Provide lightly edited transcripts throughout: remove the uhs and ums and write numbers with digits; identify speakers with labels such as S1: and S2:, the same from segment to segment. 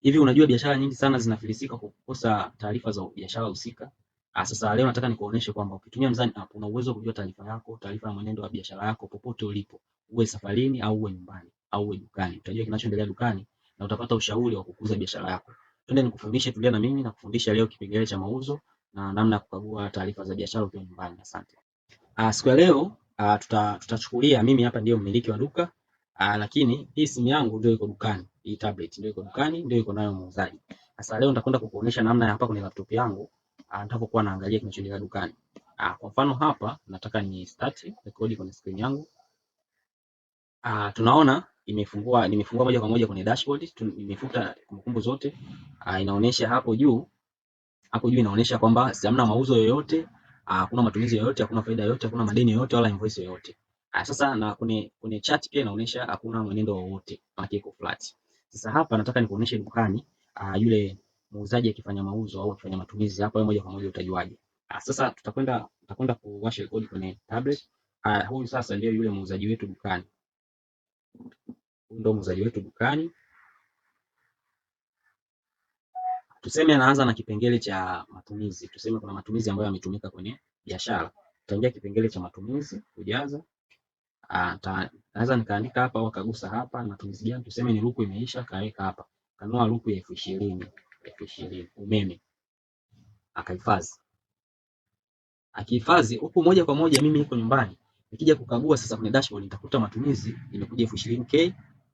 S1: Hivi unajua biashara nyingi sana zinafilisika kwa kukosa taarifa za biashara husika? Sasa leo nataka nikuoneshe kwamba ukitumia Mzani App una uwezo wa kujua taarifa yako, taarifa ya mwenendo wa biashara yako popote ulipo, uwe safarini au uwe nyumbani au uwe dukani. Utajua kinachoendelea dukani na utapata ushauri wa kukuza biashara yako. Twende nikufundishe, tulia na mimi na kufundisha leo kipengele cha mauzo na namna ya kukagua taarifa za biashara ukiwa nyumbani. Asante. Siku ya leo tutachukulia mimi hapa ndio mmiliki wa duka. Lakini hii simu yangu ndio iko dukani, hii tablet ndio iko dukani, ndio iko nayo muuzaji. Sasa leo nitakwenda kukuonyesha namna ya hapa kwenye laptop yangu nitapokuwa naangalia kinachoendelea dukani. Kwa mfano hapa nataka ni start record kwenye screen yangu. Tunaona imefungua, nimefungua moja kwa moja kwenye dashboard, nimefuta kumbukumbu zote. Inaonyesha hapo juu inaonyesha kwamba hamna mauzo yoyote, hakuna matumizi yoyote, hakuna faida yoyote, hakuna madeni yoyote wala invoice yoyote. Sasa na kwenye chat pia inaonyesha hakuna mwenendo wowote, maana iko flat. Sasa hapa nataka nikuonyeshe dukani yule muuzaji akifanya mauzo au akifanya matumizi hapa, wewe moja kwa moja utajuaje? Sasa tutakwenda kuwasha rekodi kwenye tablet. Huyu sasa ndio yule muuzaji wetu dukani. Huyu ndio muuzaji wetu dukani. Tuseme anaanza na kipengele cha matumizi. Tuseme kuna matumizi ambayo yametumika kwenye biashara. Tutaingia kipengele cha matumizi kujaza. Naweza nikaandika hapa au akagusa hapa matumizi gani. Tuseme ni luku imeisha, kaweka hapa. Kanunua luku ya 20,000, 20,000 umeme. Akahifadhi. Akihifadhi huku moja kwa moja mimi niko nyumbani. Nikija kukagua sasa kwenye dashboard nitakuta matumizi imekuja 20,000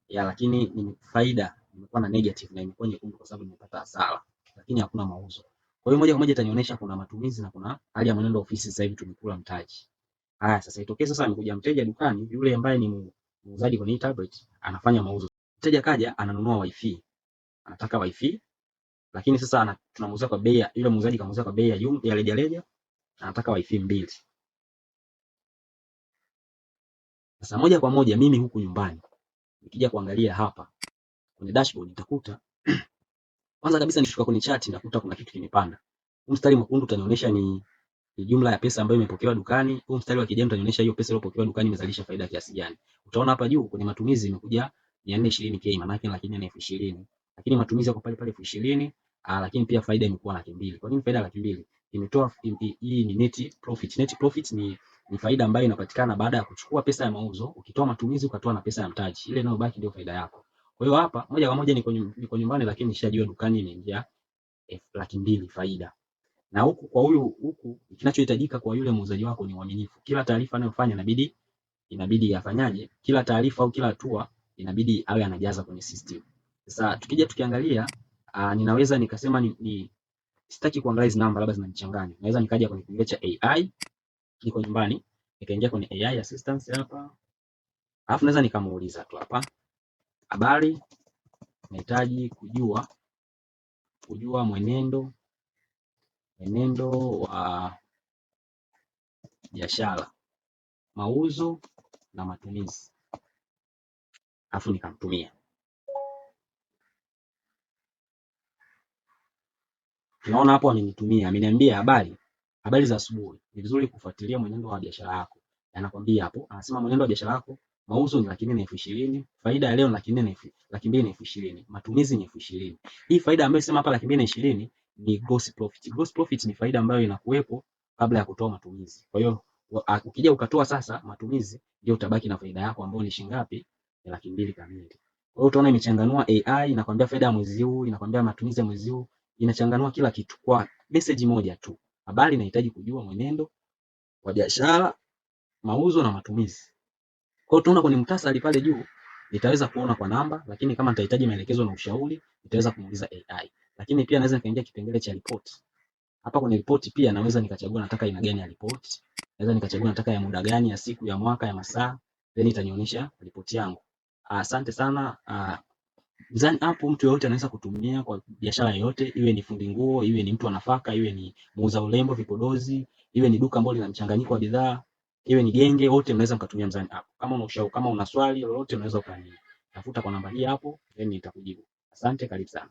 S1: ya, lakini ni faida imekuwa na negative na imekuwa nyekundu kwa sababu nimepata hasara, lakini hakuna mauzo. Kwa hiyo moja kwa moja itanionyesha kuna matumizi na kuna hali ya mwenendo wa ofisi sasa hivi tumekula mtaji. Haya, sasa itokee sasa amekuja mteja dukani, yule ambaye ni muuzaji kwenye tablet anafanya mauzo. Mteja kaja ananunua wifi. Anataka wifi, lakini sasa tunamuuzia kwa bei, yule muuzaji kamuuzia kwa bei ya jumla ya rejareja, anataka wifi mbili. Sasa moja kwa moja mimi huku nyumbani nikija kuangalia hapa kwenye dashboard nitakuta kwanza kabisa nishuka kwenye chat nitakuta kuna kitu kimepanda. Huu mstari mwekundu utanionyesha ni jumla ya pesa ambayo imepokewa dukani. Huu mstari wa kijani utanionyesha hiyo pesa iliyopokewa dukani imezalisha faida kiasi gani. Utaona hapa juu kwenye matumizi imekuja 420k, maana yake 420,000. Lakini matumizi yako pale pale 20,000, lakini pia faida imekuwa 200,000. Kwa nini faida 200,000? Imetoa hii ni net profit. Net profit ni faida ambayo inapatikana baada ya kuchukua pesa ya mauzo, ukitoa matumizi ukatoa na pesa ya mtaji. Ile inayobaki ndio faida yako. Kwa hiyo hapa moja kwa moja niko nyumbani lakini nishajua dukani imeingia 200,000 faida. Na huku kwa huyu huku kinachohitajika kwa yule muuzaji wako ni uaminifu. Kila taarifa anayofanya inabidi afanyaje? Kila taarifa au kila hatua inabidi awe anajaza kwenye system. Sasa tukija tukiangalia, ninaweza nikasema ni sitaki kuangalia hizi namba labda zinanichanganya. Naweza nikaja kwenye kipengele cha AI, niko nyumbani, nikaingia kwenye AI assistance hapa. Alafu naweza nikamuuliza tu hapa, habari, nahitaji kujua mwenendo wa biashara, mauzo na matumizi. Alafu nikamtumia. Tunaona hapo amenitumia, ameniambia habari za asubuhi. Ni vizuri kufuatilia mwenendo wa biashara yako. Anakwambia hapo, anasema mwenendo wa biashara yako, mauzo ni 420,000, faida ya leo ni 220,000, matumizi ni 20,000. Hii faida ambayo sema hapa 220,000 ni gross profit. Gross profit ni faida ambayo inakuwepo kabla ya kutoa matumizi. Kwa hiyo ukija ukatoa sasa matumizi, ndio utabaki na faida yako ambayo ni shilingi ngapi? Ni 200,000 kamili. Kwa hiyo utaona imechanganua AI, inakwambia faida ya mwezi huu, inakwambia matumizi ya mwezi huu, inachanganua kila kitu kwa message moja tu. Habari, inahitaji kujua mwenendo wa biashara, mauzo na matumizi. Kwa hiyo tunaona kwenye muhtasari pale juu nitaweza kuona kwa namba, lakini kama nitahitaji maelekezo na ushauri nitaweza kumuuliza AI. Lakini pia naweza nikaingia kipengele cha report. Hapa kwenye report pia naweza nikachagua nataka aina gani ya report. Naweza nikachagua nataka ya muda gani, ya siku, ya mwaka, ya masaa, then itanionyesha report yangu. Asante sana. Mzani App mtu yeyote anaweza kutumia kwa biashara yoyote, iwe ni fundi nguo, iwe ni mtu wa nafaka, iwe ni muuza urembo, vipodozi, iwe ni duka ambalo lina mchanganyiko wa bidhaa, iwe ni genge, wote mnaweza mkatumia Mzani App. Kama una ushauri, kama una swali lolote unaweza ukanitafuta kwa namba hii hapo, then nitakujibu. Asante, karibu sana.